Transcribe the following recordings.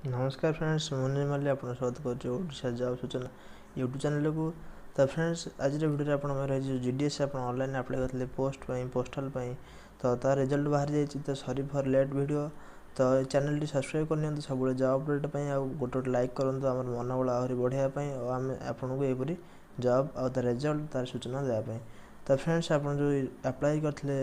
ନମସ୍କାର ଫ୍ରେଣ୍ଡସ୍, ମୁଁ ନିର୍ମାଲି ଆପଣଙ୍କୁ ସ୍ୱାଗତ କରୁଛି ଓଡ଼ିଶା ଜବ୍ ସୂଚନା ୟୁଟ୍ୟୁବ୍ ଚ୍ୟାନେଲକୁ। ତ ଫ୍ରେଣ୍ଡସ୍, ଆଜିର ଭିଡ଼ିଓରେ ଆପଣଙ୍କର ରହିଛି ଯେଉଁ ଜିଡିଏସ୍ ଆପଣ ଅନଲାଇନ୍ ଆପ୍ଲାଏ କରିଥିଲେ ପୋଷ୍ଟ ପାଇଁ, ପୋଷ୍ଟାଲ୍ ପାଇଁ, ତ ତା ରେଜଲ୍ଟ ବାହାରି ଯାଇଛି। ତ ସରି ଫର୍ ଲେଟ୍ ଭିଡ଼ିଓ। ତ ଏ ଚ୍ୟାନେଲଟି ସବସ୍କ୍ରାଇବ୍ କରିନିଅନ୍ତୁ ସବୁବେଳେ ଜବ୍ ଅପଡ଼େଟ୍ ପାଇଁ, ଆଉ ଗୋଟେ ଗୋଟେ ଲାଇକ୍ କରନ୍ତୁ ଆମର ମନୋବଳ ଆହୁରି ବଢ଼ାଇବା ପାଇଁ ଆଉ ଆମେ ଆପଣଙ୍କୁ ଏହିପରି ଜବ୍ ଆଉ ତା ରେଜଲ୍ଟ ତାର ସୂଚନା ଦେବା ପାଇଁ। ତ ଫ୍ରେଣ୍ଡସ୍, ଆପଣ ଯେଉଁ ଆପ୍ଲାଏ କରିଥିଲେ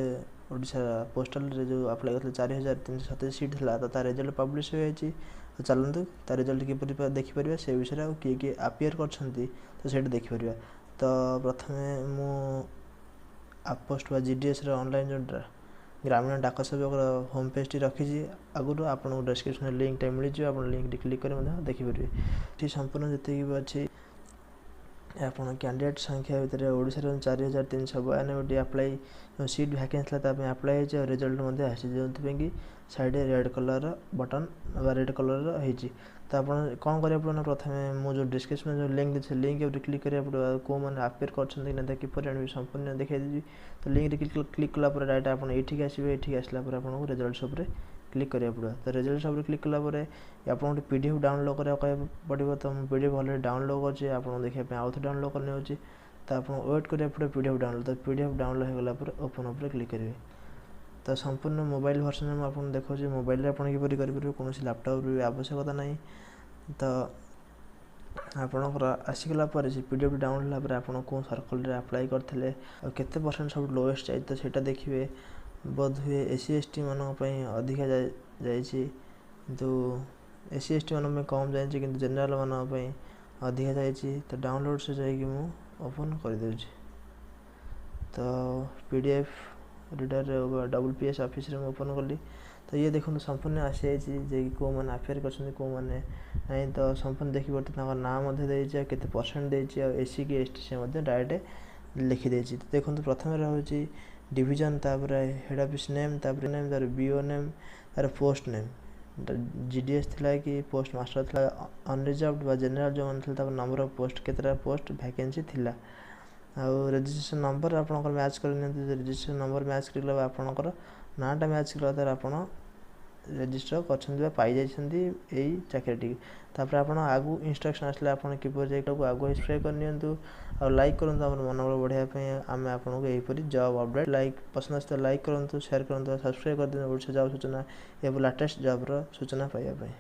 ଓଡ଼ିଶା ପୋଷ୍ଟାଲରେ, ଯେଉଁ ଆପ୍ଲାଏ କରିଥିଲେ 4327 ସିଟ୍ ଥିଲା, ତ ତା ରେଜଲ୍ଟ ପବ୍ଲିଶ ହୋଇଯାଇଛି। ତ ଚାଲନ୍ତୁ ତା ରେଜଲ୍ଟ କିପରି ଦେଖିପାରିବା ସେ ବିଷୟରେ, ଆଉ କିଏ କିଏ ଆପିୟର କରିଛନ୍ତି ତ ସେଇଠି ଦେଖିପାରିବା। ତ ପ୍ରଥମେ ମୁଁ ଆପୋଷ୍ଟ ବା ଜିଡିଏସ୍ର ଅନଲାଇନ୍ ଯେଉଁ ଗ୍ରାମୀଣ ଡାକ ସେବକର ହୋମ୍ ପେଜ୍ଟି ରଖିଛି ଆଗରୁ, ଆପଣଙ୍କୁ ଡେସ୍କ୍ରିପସନ୍ରେ ଲିଙ୍କଟା ମିଳିଯିବ, ଆପଣ ଲିଙ୍କଟି କ୍ଲିକ୍ କରି ମଧ୍ୟ ଦେଖିପାରିବେ। ଏଠି ସମ୍ପୂର୍ଣ୍ଣ ଯେତିକି ବି ଅଛି ଆପଣ କ୍ୟାଣ୍ଡିଡେଟ୍ ସଂଖ୍ୟା ଭିତରେ ଓଡ଼ିଶାରେ 4392ଟି ଆପ୍ଲାଇ ସିଟ୍ ଭ୍ୟାକେନ୍ସି ଥିଲା, ତା ପାଇଁ ଆପ୍ଲାଏ ହେଇଛି ଆଉ ରେଜଲ୍ଟ ମଧ୍ୟ ଆସିଛି, ଯେଉଁଥିପାଇଁ କି ସାଇଡ଼୍ରେ ରେଡ଼୍ କଲର୍ର ବଟନ୍ ବା ରେଡ଼୍ କଲର୍ର ହେଇଛି। ତ ଆପଣ କ'ଣ କରିବାକୁ ପଡ଼ିବ ନା, ପ୍ରଥମେ ମୁଁ ଯେଉଁ ଡିସ୍କ୍ରିପସନ୍ରେ ଯେଉଁ ଲିଙ୍କ୍ ଦେଇଛି, ସେ ଲିଙ୍କ୍ ଉପରେ କ୍ଲିକ୍ କରିବାକୁ ପଡ଼ିବ। ଆଉ କେଉଁମାନେ ଆପିୟର କରିଛନ୍ତି କି ନା କିପରି ଜାଣିବେ, ସମ୍ପୂର୍ଣ୍ଣ ଦେଖାଇଦେବି। ତ ଲିଙ୍କରେ କ୍ଲିକ୍ କଲା ପରେ ଡାଇରେକ୍ଟ ଆପଣ ଏଇଠିକି ଆସିବେ। ଏଇଠିକି ଆସିଲା ପରେ ଆପଣଙ୍କୁ ରେଜଲ୍ଟ ଉପରେ କ୍ଲିକ୍ କରିବାକୁ ପଡ଼ିବ। ତ ରେଜଲ୍ଟ ଉପରେ କ୍ଲିକ୍ କଲା ପରେ ଆପଣଙ୍କୁ ଗୋଟେ ପିଡିଏଫ୍ ଡାଉନଲୋଡ଼୍ କରିବାକୁ ପଡ଼ିବ। ତ ମୁଁ ପିଡିଏଫ୍ ଅଲରେଡ଼ି ଡାଉନଲୋଡ଼୍ କରିଛି, ଆପଣଙ୍କୁ ଦେଖିବା ପାଇଁ ଆଉ ଥରେ ଡାଉନଲୋଡ଼୍ କରିନେଉଛି। ତ ଆପଣଙ୍କୁ ୱେଟ୍ କରିବାକୁ ପଡ଼ିବ ପିଡିଏଫ୍ ଡାଉନଲୋଡ଼୍। ତ ପିଡିଏଫ୍ ଡାଉନଲୋଡ଼୍ ହୋଇଗଲା ପରେ ଓପନ୍ ଉପରେ କ୍ଲିକ୍ କରିବେ। ତ ସମ୍ପୂର୍ଣ୍ଣ ମୋବାଇଲ୍ ଭର୍ସନରେ ମୁଁ ଆପଣଙ୍କୁ ଦେଖାଉଛି, ମୋବାଇଲରେ ଆପଣ କିପରି କରିପାରିବେ, କୌଣସି ଲ୍ୟାପଟପ୍ର ବି ଆବଶ୍ୟକତା ନାହିଁ। ତ ଆପଣଙ୍କର ଆସିଗଲା ପରେ, ସେ ପିଡିଏଫ୍ ଡାଉନଲୋଡ଼୍ ହେଲା ପରେ ଆପଣ କେଉଁ ସର୍କଲ୍ରେ ଆପ୍ଲାଏ କରିଥିଲେ ଆଉ କେତେ ପରସେଣ୍ଟ ସବୁଠୁ ଲୋଏଷ୍ଟ ଯାଇଛି, ତ ସେଇଟା ଦେଖିବେ। ବୋଧହୁଏ ଏସ୍ ସି ଏସ୍ ଟି ମାନଙ୍କ ପାଇଁ ଅଧିକା ଯାଇଛି, କିନ୍ତୁ ଏସ୍ ସି ଏସ୍ ଟି ମାନଙ୍କ ପାଇଁ କମ୍ ଯାଇଛି, କିନ୍ତୁ ଜେନେରାଲ୍ ମାନଙ୍କ ପାଇଁ ଅଧିକା ଯାଇଛି। ତ ଡାଉନଲୋଡ଼୍ସରେ ଯାଇକି ମୁଁ ଓପନ୍ କରିଦେଉଛି। ତ ପିଡିଏଫ୍ ରିଡ଼ରରେ ଡବ୍ଲ୍ୟୁ ପି ଏସ୍ ଅଫିସରେ ମୁଁ ଓପନ୍ କଲି। ତ ଇଏ ଦେଖନ୍ତୁ, ସମ୍ପୂର୍ଣ୍ଣ ଆସିଯାଇଛି ଯେ କେଉଁମାନେ ଆପିୟର କରିଛନ୍ତି, କେଉଁମାନେ ନାହିଁ। ତ ସମ୍ପୂର୍ଣ୍ଣ ଦେଖିପାରୁଥିବେ, ତାଙ୍କ ନାଁ ମଧ୍ୟ ଦେଇଛି ଆଉ କେତେ ପରସେଣ୍ଟ ଦେଇଛି, ଆଉ ଏସ୍ ସି କି ଏସ୍ ଟି ସେ ମଧ୍ୟ ଡାଇରେକ୍ଟ ଲେଖିଦେଇଛି। ତ ଦେଖନ୍ତୁ, ପ୍ରଥମେ ରହୁଛି ଡିଭିଜନ୍, ତାପରେ ହେଡ଼୍ ଅଫିସ୍ ନେମ୍, ତାପରେ ନେମ୍, ତାପରେ ବିଓ ନେମ୍, ତାପରେ ପୋଷ୍ଟ ନେମ୍, ଜିଡିଏସ୍ ଥିଲା କି ପୋଷ୍ଟ ମାଷ୍ଟର ଥିଲା, ଅନରିଜର୍ଭ ବା ଜେନେରାଲ୍ ଯେଉଁମାନେ ଥିଲେ, ତାପରେ ନମ୍ବର ଅଫ୍ ପୋଷ୍ଟ, କେତେଟା ପୋଷ୍ଟ ଭ୍ୟାକେନ୍ସି ଥିଲା, ଆଉ ରେଜିଷ୍ଟ୍ରେସନ୍ ନମ୍ବର ଆପଣଙ୍କର ମ୍ୟାଚ୍ କରିନିଅନ୍ତୁ। ରେଜିଷ୍ଟ୍ରେସନ୍ ନମ୍ବର ମ୍ୟାଚ୍ କରିଗଲା ବା ଆପଣଙ୍କର ନାଁଟା ମ୍ୟାଚ୍ କଲା, ତାହେଲେ ଆପଣ ରେଜିଷ୍ଟର କରିଛନ୍ତି ବା ପାଇଯାଇଛନ୍ତି ଏଇ ଚାକିରିଟିକି। ତାପରେ ଆପଣ ଆଗକୁ ଇନଷ୍ଟ୍ରକ୍ସନ୍ ଆସିଲେ ଆପଣ କିପରି ଯାଇକି ଆଗକୁ ସବସ୍କ୍ରାଇବ୍ କରିନିଅନ୍ତୁ ଆଉ ଲାଇକ୍ କରନ୍ତୁ ଆମର ମନୋବଳ ବଢ଼ାଇବା ପାଇଁ। ଆମେ ଆପଣଙ୍କୁ ଏହିପରି ଜବ୍ ଅପଡ଼େଟ୍ ଲାଇକ୍ ପସନ୍ଦ ଆସିଲେ ଲାଇକ୍ କରନ୍ତୁ, ସେୟାର କରନ୍ତୁ, ସବସ୍କ୍ରାଇବ୍ କରିଦିଅନ୍ତୁ ଓଡ଼ିଶା ଜବ୍ ସୂଚନା ଏବଂ ଲାଟେଷ୍ଟ ଜବ୍ର ସୂଚନା ପାଇବା ପାଇଁ।